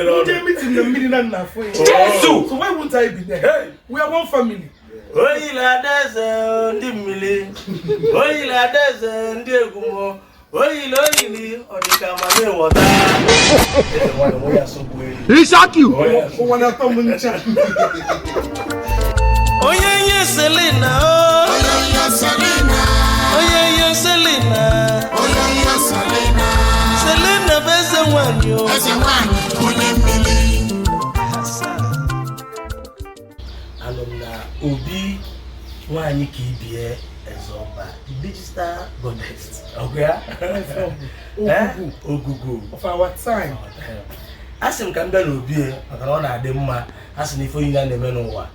Ndị meeting na mmiri na nna afọ ya. Jesu! So why won't I be there? Hey! We are one family. Oyili adaeze ndị mmiri, oyili adaeze ndị egwumo, oyili oyili ọ dịka mama ịwọta. Eze nwanyị, onwe ya sogbu elu. Ụwa na-atọ m ncha. Onye nye Selina o. Oyoyo Selena, Onye nye Selina. oyoyo Selena, Selina bụ eze nwanyị o. Eze nwanyị onye mmiri. Anọ m na obi nwaanyị ka ibie Ezeọba, the digital goddess. Ọgụ ya? Ogugu. Ogugu. Of our time. A sị m ka m bịa n'obi ya maka na ọ na-adị mma. A sị na ife onye na-eme n'ụwa,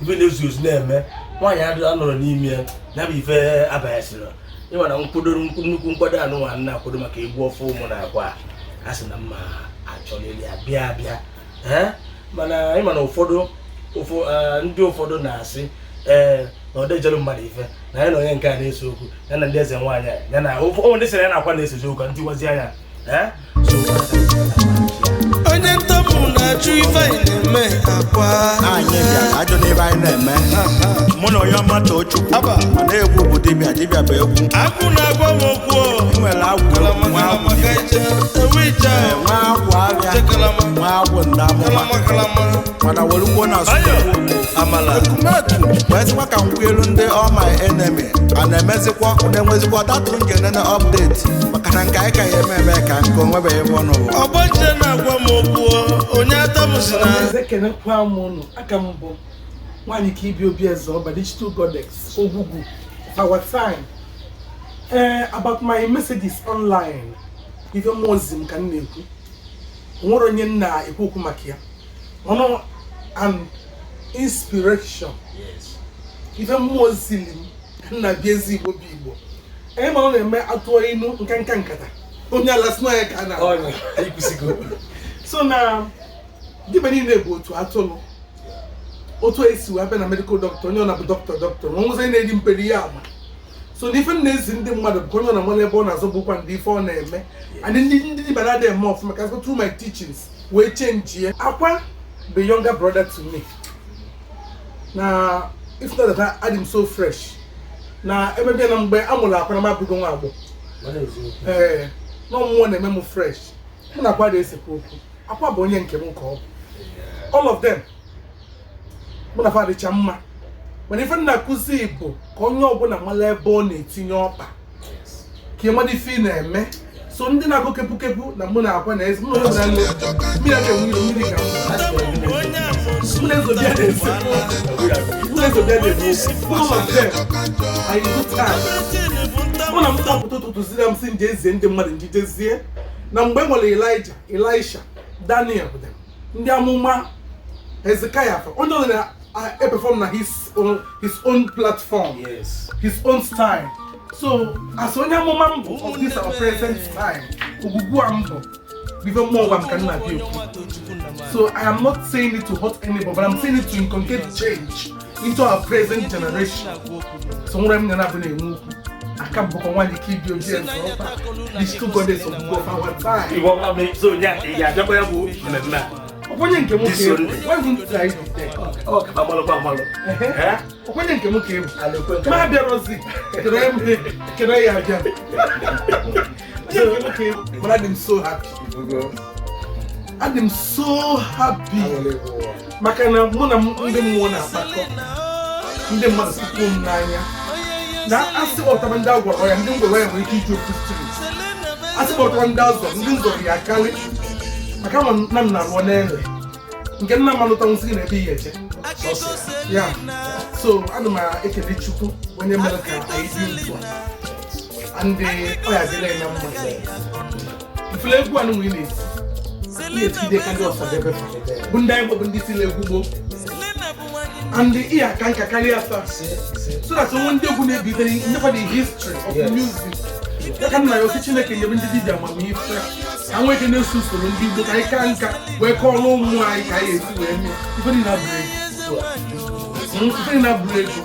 ife na-ezu ozu na-eme nwaanyị adị anọrọ n'ime ya, ya bụ ife abanyesịrị ịma na nkwado, nnukwu nkwado anụnwa nna akwado maka egwu ọfụ ụmụ na akwa. A sị na mma achọrọ ya bịa bịa ee, mana ịma na ụfọdụ ndị ụfọdụ na-asị ee na ọ dịjelu mmadụ ife na ya na onye nke a na-ese okwu, ya na ndị eze nwaanyị a, ya na ụfọdụ ndị sịrị ya na akwa na-esezi okwu ndị gwazi anya ee. So Onye ntamu na-achụ ife anyị na-eme akwa. Anyị bịara ajọ n'ebe anyị na-eme, mụ na onye ọma too Chukwu. Aba. Mana egwu bụ dibịa, dibịa bụ egwu. Agwụ na-agwa m okwu o. Nwere agwụ Kalama nwa agwụ kalama ka dibịa. ije ewe ije. Nwa agwụ abịa. Je kalama. Nwa agwụ ndị amụma. Kalama kalama. Mana werukwuo na Ayo. Amala. Ekumeku wee sịkwa ka m kwuelu ndị all my enemy a na-emezikwa na-enwezikwa datụrụ nke nene update, maka na nke anyị ka ya eme eme ka nke onwebeghị ebe ọ nọbụ. Ọgbanje na-agwa m okwu o. Onye atamusina. Eze, kenekwa m ụnụ. Aka m bụ nwaanyị ka ibi obi Ezeọba, digital goddess, Ogugu of our time. Ee, about my messages online, ife mmụọ zi m ka m na-ekwu. O nwere onye m na-ekwu okwu maka ya ọnụ and inspiration. Ife mmụọ zili m ka m na-abịa ezi Igbo bụ Igbo anyị, ma ọ na-eme atụọ inu nka nka nkata onye ala sị na ya ka a na Ọnya ikwusigo. So na dibịa niile bụ otu atụrụ, otu esi wee bịa na medical doctor, onye ọ na-abụ dọkịta dọkịta ma onwezi onye na-eri mperi ya ama. So na ife m na-ezi ndị mmadụ bụ ka onye ọ na-ama n'ebe ọ na-azụ bụkwa ndị ife ọ na-eme and ndị dibịa na-adịghị eme ọfụma ka through my teachings wee change. Akwa bụ younger brother to me na if not that adị m so fresh na ebe bịa na mgbe a mụrụ akwa na m abụgo nwa agbọghọ. Mana eziokwu. Ee, na mmụọ na-eme m fresh. Mụ na akwa na-esekwa okwu. Akwa bụ onye nke m ka ọ bụ. All of them, mụ na fa dịcha mma, mana ife m na-akụzi bụ ka onye ọbụla mara ebe ọ na-etinye ọkpa, ka ị mara ife ị na-eme. So ndị na-agụ kepu na mụ na akwa na eze, mụ na onye ọbụla nle mmiri aka enwe iro mmiri ka mma. Onye amụsụ. Mụ na eze obi a na-ese, mụ na eze obi a na-ese okwu. All of them are in good time. Mụ na m kpọpụta ụtụtụ ziri m si nje ezie ndị mmadụ njijezie na mgbe e nwere Elijah, Elisha, Daniel them, ndị amụma, Hezekiah fa, onye ọbụla na-eperform na his own platform, his own style. So as onye amụma m bụ of this our present time, ogbugbu a m bụ bife mmụọ gwa m ka m na-abịa ekwu. So I am not saying it to hurt anybody, but I'm saying it to inculcate change into our present generation. So nwere m na-abụ na-enwe okwu aka m bụkwa nwaanyị ka ibi obi Ezeọba, digital goddess of of our time. Igbo ọma m, so nya ị ga-abịakwa ya bụ mmemme a? Ọkwenye nke nwoke. This Sunday. Why wouldn't I be there? Ọ ka amalụkwa amalụ. Ehe. Ọkwenye nke nwoke ebu Ala ekwe nke ma abịarọzi kedu ya abịa onye nke nwoke ebu, mana adị m so happy, adị m so happy maka na mụ na ndị mmụọ na-akpakọ. Ndị mmadụ tupu m n'anya na asị ọtaba ndị agwọrọ ya, ndị ngwọrọ ya nwere ike iji okwu street asị ọtaba ndị azọ, ndị nzọrọ ya akarị, maka ama na m na-alụọ n'ele nke nna m alụta nwụsị gị na ebe ihe eje ya. So ana m ekele Chukwu onye mere ka anyị dị otu a and ọ ya dịrị ya na mma. Mfụlụ egwu a nụnwa ị na-eti, ị na-etigide ka ndị Ọsadebe bụ ndị anyị bụ ndị tiri egwu gboo and ị aka nka karịa afa, so that onwe ndị egwu na-ebitere nyekwa the history of music ya ka nna ya osi Chineke nyere ndị dibịa amamife ka nwee ike na-eso usoro ndị Igbo ka anyị ka nka wee kọọrọ ụmụ anyị ka anyị esi wee mee ife niile abụrụ ego. Ife niile abụrụ ego.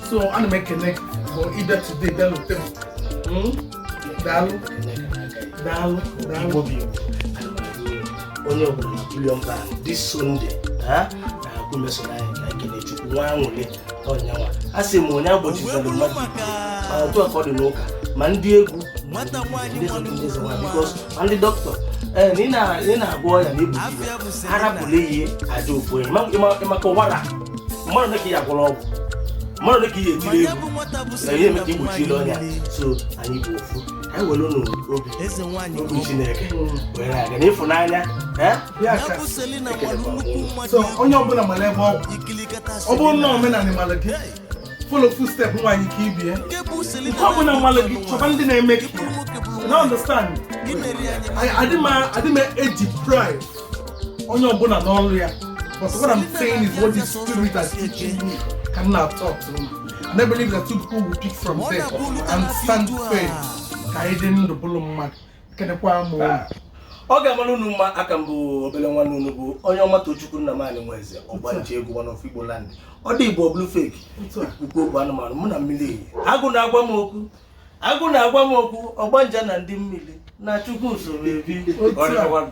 So ana m ekene bụ ịbịa today bịa lute m. Daalụ, daalụ, daalụ. Igbo bụ Igbo. Ana m arịọ unu. Onye ọbụla na Billion Band this Sunday, ha na akwụ mesoro anyị ka anyị kene Chukwu nwa aṅụrị ọnyanwa. A sị m onye agbochiziri mmadụ ma otu a ka ọ dị n'ụka, ma ndị egwu, ndị eze, ndị eze nwaanyị, because ma ndị dọkịta ee na ị na-agwọ ọya na ebu dibịa arapụla ihe aja ofu onye. Ịmaka ụwara mmadụ ole ka ị agwọrọ ọgwụ, mmadụ ole ka ị etiri egwu na ihe eme ka igbochiri ọnya. So anyị bụ ofu, anyị were unu obi obi Chineke were na-aga na ịfụnanya, eh? Ya ka so onye ọbụla mara ebe ọgwụ ọ bụrụ na omenala mara gị, follow footstep nwaanyị ka ibie nke ọbụla mara gị, chọba ndị na-eme ka ya na understand. Adị m eji pride onye ọbụla n'ọrụ ya, but what I'm saying is what the spirit has teaching me ka m na-talk to m, and I believe that two people will pick from there and stand firm ka anyị dị ndụ bụrụ mmadụ. Ekenekwa m unu. Ọ ga-amara unu mma. Aka mbụ, obere nwanne unu bụ onye ọma Tochukwu Nnamani Nweze, ọgbanje egwu one of Igbo land. Ọ dị Igbo blue fake. Otu a. Ukwu okwu anụmanụ mụ na mmiri ehi, agụ na-agwa m okwu, agụ na-agwa m okwu, ọgbanje na ndị mmiri na Chukwu usoro ebi. Otu a. Ọ dịkwa.